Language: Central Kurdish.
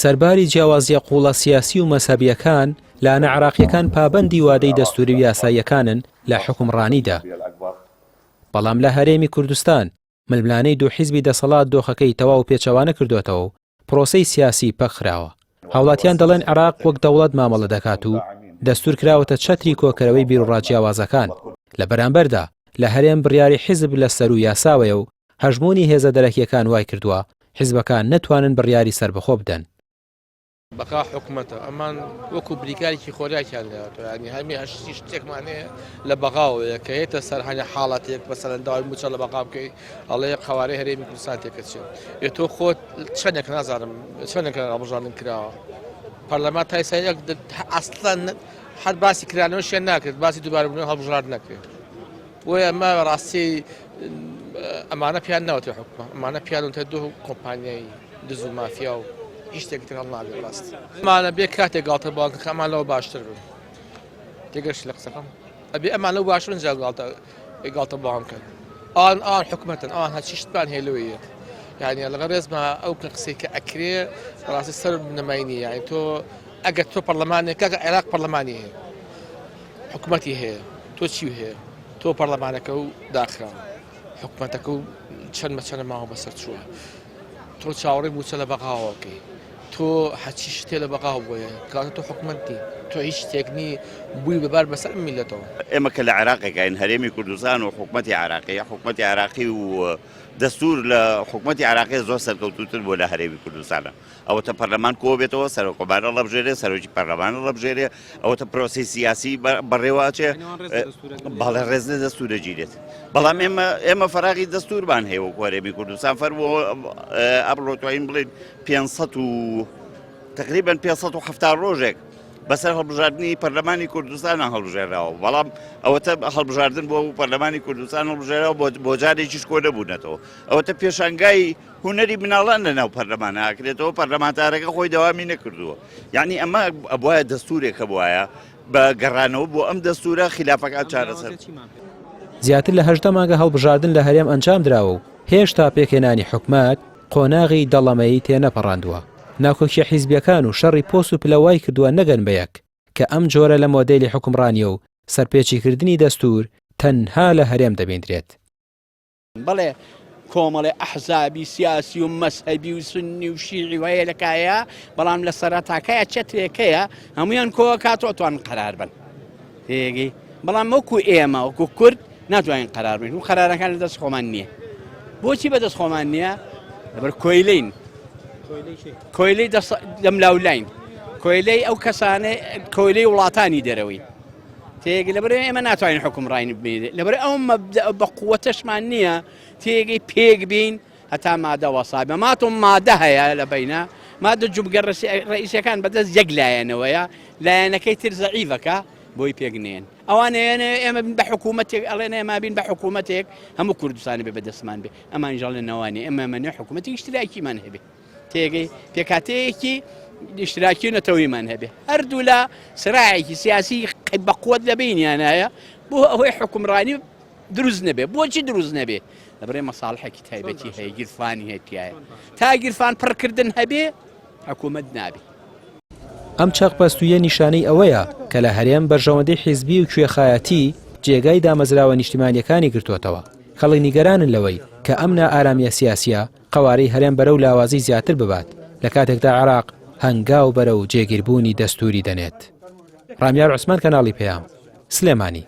سەرباری جیاوازییە قووڵە سیاسی و مەزهەبییەکان، لایەنە عێراقییەکان پابەندی وادەی دەستووری و یاساییەکانن لە حوکمڕانیدا. بەڵام لە هەرێمی کوردستان، ململانێی دوو حیزبی دەسەڵات دۆخەکەی تەواو پێچەوانە کردۆتەوە و پرۆسەی سیاسی پەکخراوە. هاوڵاتیان دەڵێن عێراق وەک دەوڵەت مامەڵە دەکات و دەستوور کراوەتە چەتری کۆکەرەوەی بیروڕا جیاوازەکان، لە بەرامبەردا لە هەرێم بڕیاری حیزب لە سەروو یاساوەیە و هەژموونی هێزە دەرەکییەکان وایکردووە حیزبەکان نەتوانن بڕیاری سەربەخۆ بدەن. بەقا حکومەتە ئەمان وەکو بریکارێکی خۆراکیان لێهاتوە یانی هەمی هەشتی شتێکمان هەیە لە بەغاوەیە کە هێتە سەر هەنە حاڵەتێک مەسەلەن داوای موچە لە بەغا بکەی ئەڵێ قەوارەی هەرێمی کوردستان تێکەچێت ئێ تۆ خۆت چەندێک نازانم چەندێک هەڵبژاردن کراوە پەرلەمان تا ئێستا یەک ئەسڵەن هەر باسی کرانەوەشیان ناکرد باسی دووبارەبوونەوەی هەڵبژاردن نەکرێت بۆیە ئەمە ڕاستی ئەمانە پیان ناوتێ حکومە ئەمانە پیانونتە دوو کۆمپانیای دز و مافیا و هیچ شتێکی تر هەڵناگرێت ڕاست ئەمانە بێ کاتێک گاڵتە بانکەکە ئەمان لەوە باشتر بن تێگەشت لە قسەکەم ئەبێ ئەمان لەو باش بن جا گاڵتە گاڵتە بەوان بکەن ئەوان ئەوان حکومەتن ئەوان هەرچی شتمان هەیە لەوەی یەت یعنی لەگەڵ ڕێزما ئەو کە قسەی کە ئەکرێ ڕاستی سەر بنەمای نییە یعنی تۆ ئەگەر تۆ پەرلەمانێک کاکە عێراق پەرلەمانی هەیە حکومەتی هەیە تۆ چی هەیە تۆ پەرلەمانەکە و داخراوە حکومەتەکە و چەند بە چەنە ماوە بەسەر چووە تۆ چاوەڕێی مووچە لە بەغاوە بکەی تۆ هەچی شتێ لە بەغاو بۆیە کاتە تۆ حکومەت نی تۆ هیچ شتێک نی بووی بەبار بەسەر میلەتەوە. ئێمە کە لە عێراقێکین هەرێمی کوردستان و حکومەتی عێراقی حکومەتی عێراقی و دەستور لە حکومەتی عێراقی زۆر سەرکەوتووتر بووە لە هەرێمی کوردستانە ئەوەتە پەرلەمان کۆ بێتەوە سەرۆکۆمار هەڵەبژێرێ سەرۆکی پەرلەمان هەڵەبژێرێ ئەوەتە پرۆسەی سیاسی بەڕێوە ئەچێ بەڵێ ڕێز لە دەستور دەگیرێت بەڵام ئێمە ئێمە فەراغی دەستورمان هەیە وەکو هەرێمی کوردستان فەرموو ئەمڕۆ توانین بڵێین 500 و تقریبا 570 ڕۆژێک بەسەر هەڵبژاردننی پەرلەمانی کوردستان هەڵبژێراوە بەڵام ئەوەتە هەڵبژاردن بۆ پەرلەمانی کوردستان هەڵبژێراوە بۆ جارێکیش کۆ نەبوونەتەوە ئەوەتە پێشانگای هونەری مناڵان لە ناو پەرلەمان ئاکرێتەوە پەرلەمانتارەکە خۆی دەوامی نەکردووە یعنی ئەمە ئەبواە دەستورێک هەبواە بە گەڕانەوە بۆ ئەم دەستورە خلافەکان چارەسەر. زیاتر لە 18 مانگە هەڵبژاردن لە هەرێم ئەنجام دراوە و هێشتا پێکهێنانی حکومەت قۆناغی دەڵەمەیی تێنەپەڕاندووە. ناکۆکیە حیزبیەکان و شەڕی پۆست و پلە وای کردووە نەگەن بە یەک کە ئەم جۆرە لە مۆدێلی حوکمڕانیە و سەرپێچیکردنی دەستور تەنها لە هەرێم دەبیندرێت. بەڵێ کۆمەڵێ ئەحزابی سیاسی و مەزهەبی و سنی و شیعی و هەیە لە کایە بەڵام لە سەرەتاکەیە چەترێکەیە هەمویان کۆکات و ئەتوان قەرار بن تێگەی بەڵام وەکو ئێمە وەکو کورد ناتوانین قەرار بین و قەرارەکان لە دەست خۆمان نییە بۆچی بەدەست خۆمان نییە لەبەر کۆیلین کۆیلەی دەملاولاین کۆیلەی ئەو کەسانە کۆیلەی وڵاتانی دەرەوەی تێگەی لەبەر ئێمە ناتوانین حکومڕانی ببینێت لەبەر ئەو مەبدەئ بە قووەتەشمان نییە تێگەی پێک بین هەتا مادە وەسا بە ماتۆ مادە هەیە لە بینە مادە جوبگە ڕئیسەکان بەدەست یەک لایەنەوەیە لایەنەکەی تر زەعیفەکە بۆی پێک نێن ئەوان ئێمە بن بە حکوومەتێک ئەڵێن ئێمە بین بە حکوومەتێک هەموو کوردستانی بێ بەدەستمان بێ ئەمان ژەڵێن نەوانی ئێمە مەنێ حکوومەتی اشتراکیمان هەبێ تێگەی پێکهاتەیەکی ئیشتراکی و نەتەوەیمان هەبێ هەردوولا سراعێکی سیاسی بەقوت لە بینیانایە بۆ ئەوەی حکومڕانی دروست نەبێ بۆچی دروست نەبێ لەبرێ مەساڵحێکی تایبەتی هەیە گیرفانی هەیە تایە تا گیرفان پڕکردن هەبێ حکوومەت نابێ. ئەم چەقبەستوویە نیشانەی ئەوەیە کە لە هەرێم بەرژەوەندی حیزبی و کوێخایەتی جێگای دامەزراوە نیشتیمانیەکانی گرتۆتەوە، خەڵک نیگەرانن لەوەی کە ئەم نائارامیە سیاسیە قەوارەی هەرێم بەرەو لاوازی زیاتر ببات، لە کاتێکدا عێراق هەنگاو بەرەو جێگیربوونی دەستووری دەنێت. ڕامیار عوسمان کەناڵی پەیام، سلێمانی.